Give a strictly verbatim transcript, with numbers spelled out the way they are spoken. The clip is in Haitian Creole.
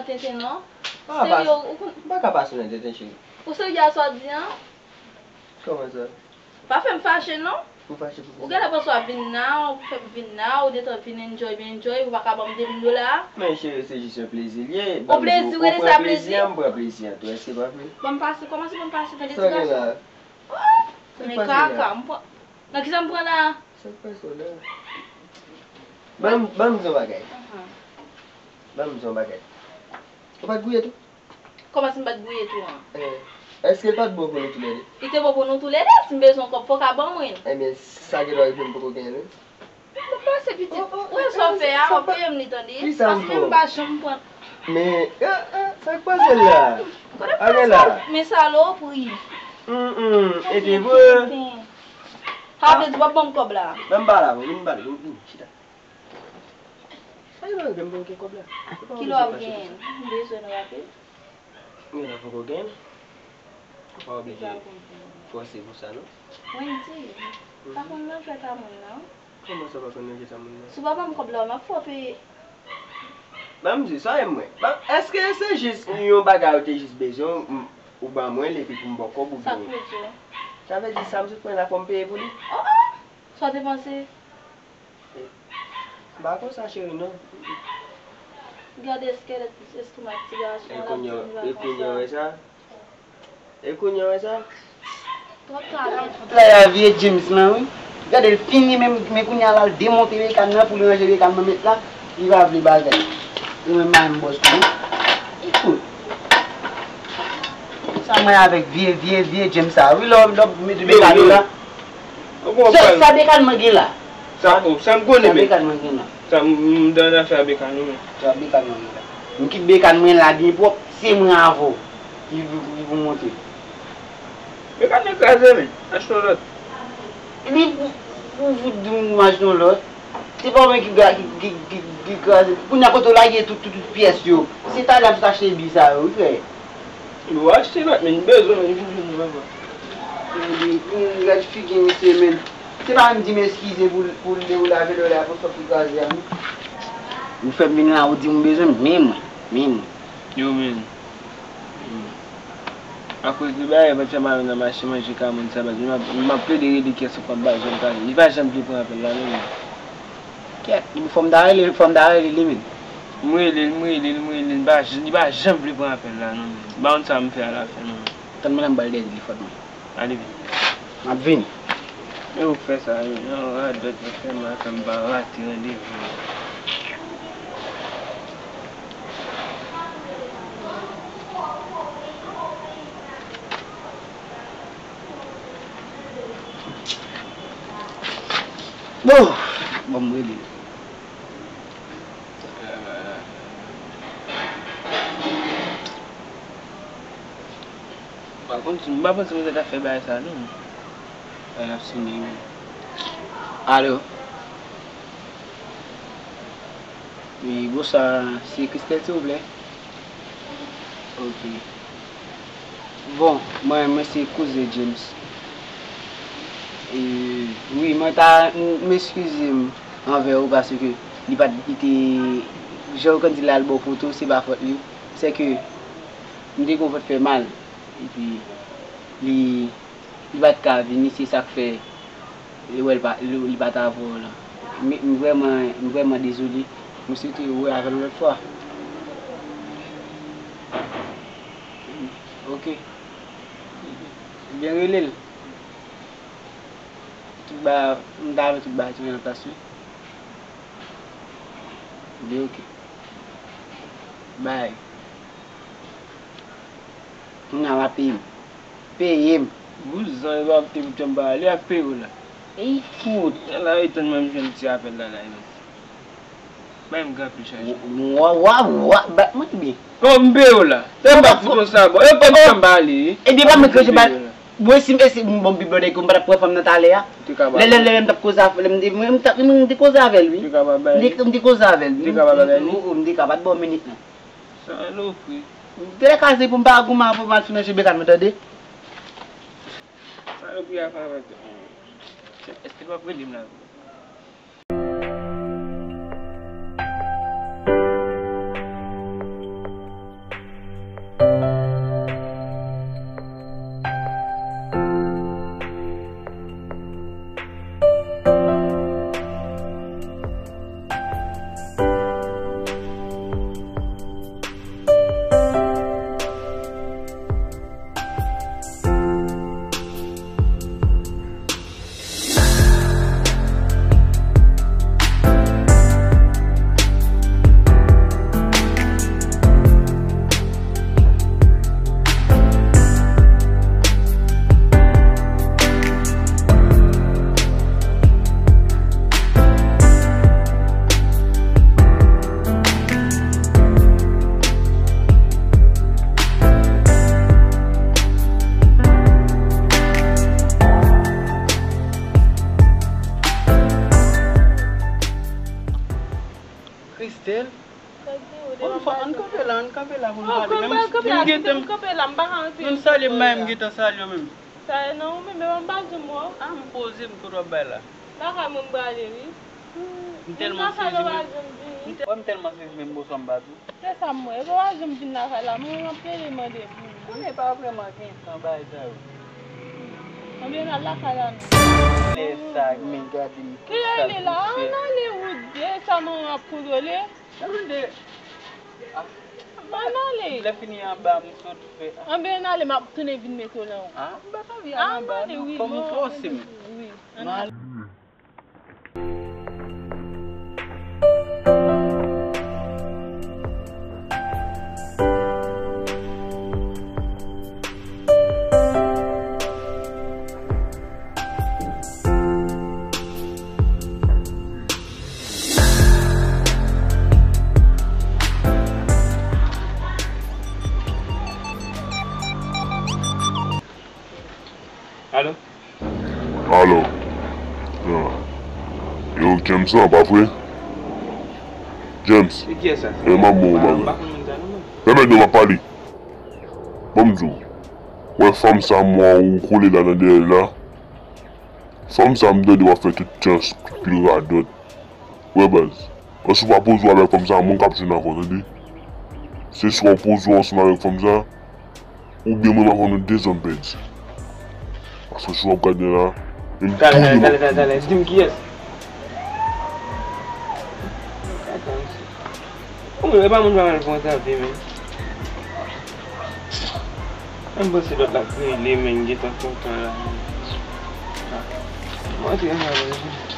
Tenten non. Serye, ou konn. M pa ka pase nan tenten, cheri. Ou serye a sa w di an? Kòman sa? Pa fè m fache non. Ou fache pou kisa? Ou genlè panse w ap vin la, ou fè m vin la, ou gentan vin enjoy, byen enjoy, ou pa ka ban m de mil dola. Men cheri, se jis yon plezi l ye. Yon plezi, rele sa plezi? M pran plezi an tou, èske pa vre? Ban m pase, kòmanse ban m pase, tande ti gason. Sa gen la? Oh! Men kaka, m pran. Nan kisa m pran la? Sa k pase w la? Ban m, ban m di yon bagay. Ban m di yon bagay. Ou pa t gouye tou? Kòman si m pa t gouye tou an? Eh, èske l pa t bon pou nou toulède? Li te bon pou nou toulède, si m bezwen yon kòb, fò w ka ban mwen l. Ebyen, sa gen dwa rive m poko genyen l, wi. Bon, pase pitit. Ou wè sa w fè a, w ap peye m li tande. Paske m pa janm pran. Men, eh, eh, sa k pase la? Kote pran sa? Men salopri. Hum, hum, e te vre. Sa vle di w ap ban m kòb la? Ban m pale avè w, vin pale, vin, vin, chita. Sa e nan men m gen kòb la. Kilè w ap genyen l? M bezwen l rapid. Mwen la poko genyen l. Ou pa oblije fòse pou sa non. Wendy, pa konn nan tèt a moun nan. Kòman sa pa konn nan tèt a moun nan? Si w pa ban m kòb la, m ap fè w peye. Ban m di, sa e mwen. Ban, èske se jis yon bagay ou te jis bezwen, m, ou ban mwen l epi pou m ba w kòb oubyen? Sa k vle di w? Sa vle di sa m sot pran la fò m peye pou li. Oh, oh! Sa w te panse? M pa konsa, cheri, non. Gade eskelèt estomak ti gason an, l ap di m pa konsa. E kounye a w wè sa? E kounye a w wè sa? Twòp talè. Travay a vye James lan, wi. Gade l fini, men, men kounye a la, l demonte bekàn nan pou l ranje bekàn nan met la. Li pa vle bagay. Li menm pa menm bòs tou, non. Ekout. Sa mwen avèk vye, vye, vye James sa, wi, lè w, lè w mete bekàn nan la. Sa, sa bekàn mwen gen la? Sa, oh, sa m konnen, men. Sa bekàn mwen gen la? Sa m, m dan nan afè a bekàn, wi, men. Sa bekàn mwen gen la? M kit bekàn mwen la byen pwòp, se mwen avè w ki, ki, ki pou monte. Bekàn nan kraze, men. Achte yon lòt. Li pou, pou fout di m achte yon lòt. Se pa mwen ki, ki, ki, ki, ki kraze. Kounye a kote w lage tout, tout, tout pyès yo. Se talè m sot achte bi sa yo, wi, frè. Ou achte lòt, men m bezwen, men m vin jwenn ou, papa. Gade figi misye, men. Se pa menm di m eskize pou, pou l de ou lave lò la pou sòt li kraze a, non. Ou fè m vin la, ou di m ou bezwen m, men mwen, men mwen. Yo, men. Akoz de bagay, pa t fè m ale nan mache manje ka moun sa, baz. M ap, m ap plede rele kès ou pa ba janm ka, li pa janm vle pran apèl la, non, men. Kèt, fò m ta rele, fò m ta rele li menm. M rele l, m rele l, m rele l, li pa, li pa janm vle pran apèl la, non, men. M pa konn sa m fè alafen, non, men. Tann mwen la, m pral dèyè telefòn mwen. Ale vin. M ap vini. E ou fè sa, yon radòt, ou fè m, fè m pa rate randevou. Bon, bon, m rele. Pa konn si m pa panse mwen ta fè bagay sa non. Bagay ap sone wi. Alo. Wi, bonswa, se Christelle, silvouplè? Ok. Bon, mwen, mwen se kouzen James. E, wi, mwen ta, m, m eskize m anvè ou paske li pa t, li te, jan ou konn di l al ba w foto, se pa fòt li. Se ke m te gen yon vant fè mal. Epi, li, li pa t ka vini, se sa k fè, e, wè, li pa, li, li pa t avè w lan. M, m vrèman, m vrèman dezole. M swete wè avè l yon lòt fwa. Ok. Ebyen, rele l. Tout bagay, m ta renmen tout bagay tounen nan plas li. Ebyen, ok. Bay. Kounye a w ap peye m. Peye m. Vouzan, yo pa te janm pale ak peye w la. Ekout. Ala, e tann mwen m jwenn ti apèl la, la, e mèsi. Bay m gran pil chaje. Wa, wa, wa, bat mwen byen. Bon, m peye w la. Se m pa fout konsa, bon. Yo pa t janm pale. Ebyen, pa mwen kranje bal. Mwen, si m, e si m bon bib lòdèy ke m pa t ap pran fanm nan talè a. Lè, lè, lè, m t ap koze avè l, m te, mwen, m t ap, m te koze avè l, wi. M te, m te koze avè l, wi. M te ka pa ba w minit, non. Salopri. M te lè kaze pou m pa goumen pou m al finanje bekàn mwen, tande. Salopri a pa vre. Èske l p ap rele m la? Christelle. Bon, fò ann kanpe la, ann kanpe la pou n pale. Menm, menm gentan, menm salye m pa menm gentan salye w menm. Sa e nan ou menm, men m pa janm wè w. A, m poze m kote w ap bay la. Lakay mwen m prale, wi. M tèlman sezi menm. Wè m tèlman sezi menm, bonswa m pa tou. Se sa m wè. Epi w pa janm vin lakay la, mwen m ap plede mande pou ou. Konnen pa vrèman gen tan bagay sa yo. Anben n al lakay la non. Lè sa, men gade m. Kilè li la? Ann ale wout de sa manman ap kontwole. Ann ale. Lè fini anba m sot fè. Anben ann ale, m ap tounen vin mete w nan wout. A, m pa t anvi al anba non. Kòm ou fòse m. Wi. Ann ale. Alo? Alo. Ah. Yo, James lan, pa vre? James. E kiyès sa? E m ap bon, m ap bon. Pèmèt non, m ap pale. Ban m di w. Wè fanm sa m wè ou kole la nan dèyè l la. Fanm sa m tande w ap fè tout chans, tout pil radòt. Wè baz. Paske w pa poze w avèk fanm sa, mwen k ap jwenn avè w, tande. Se swa w poze w ansanm avèk fanm sa, oubyen mwen m ap fè nou de zòm pèdi. Paske si w ap gade la, menm tou yo. Talè, talè, talè, talè, di m kiyès. Ou menm, e pa moun pa mal kontan pi, men. Mwen panse lòt la k rele, men, gentan kontan la. Mwen te mal.